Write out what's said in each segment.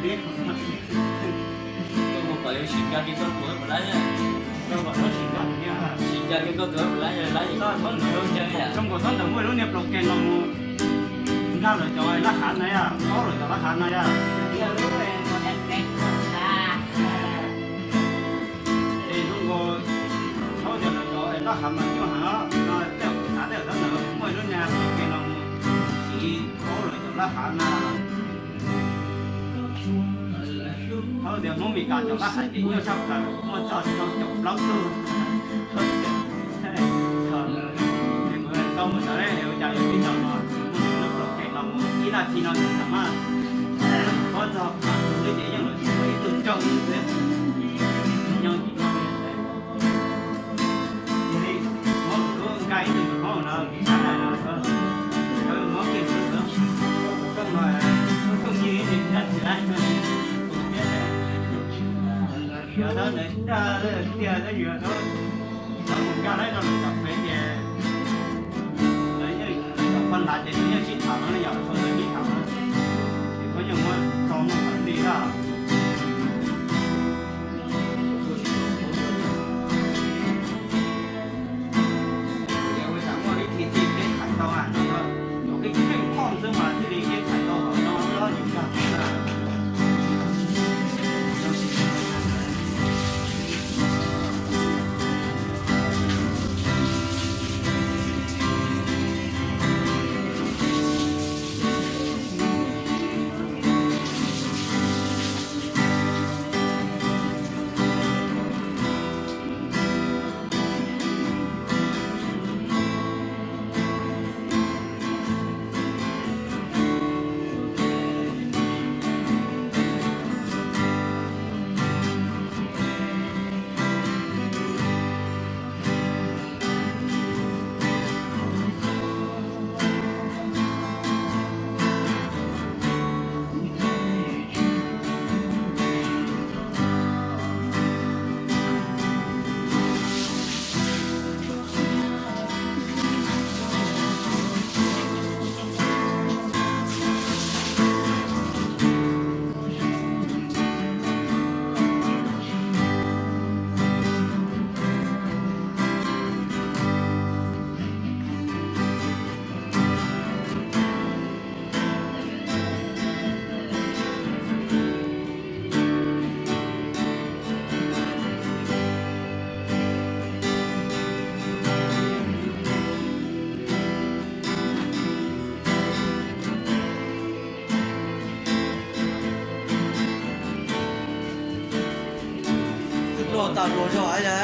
Koj mus kom yus sim ncaws kiag koj tus puas laib, sim ncaws kiag koj tus puas laib, laib zoo nkaus txhob ntawm muaj lub niag plos kees los mus nkag lawm cov laj hav no yom, paub lawm cov laj hav no yom. Es zoo nkaus thaum tias lawv cov laj hav mas nyuaj heev os, no tej xav tej thaum ntawd muaj lub niag plos kees los mus siv paub lawm cov laj hav na. Thaum tias Hmoob Mes Kas cov laj hav ces nyuaj tshaj plaws, muaj txog rau caum plaub tug. Tau mus ntawd ua cas yus tib co no muaj lub plos kees los mus ib laj thi no tsis xam maj, qhov txog tus twg ces yeej los tsis muaj ib tug raug xwb. Nyob tim no yog li Hmoob lub nqa ib tug Hmoob no sab na, muab kiag xwb, koj no lub kooj yig ib tug nqa tsis laib no. Yog tau ntawd tiag tiag tab sis tau mus nkag laib rau lawv cov pem ces lawv yeej, cov poj lav ces lawv yeej sib tham no, yog lawv sib tham no ces koj yeej muab tso muag kom lig lawm. Ua cas muaj ib txhia cia li kev thaiv tau, yog kev kheej kho xwb mas thiaj li kev thaiv tau qhov no, yus nkag na. Noj tas dua zog a.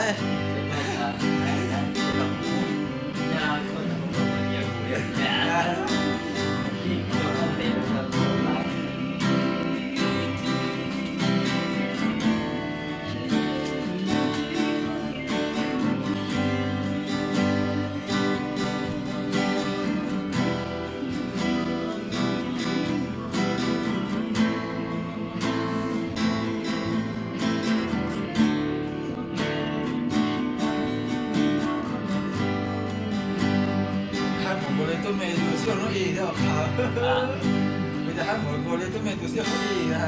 Hab mov nkaus li tub me tus xiab lub i thiab os. Kuv tias hab mov nkaus li tub me tus xiab lub i na.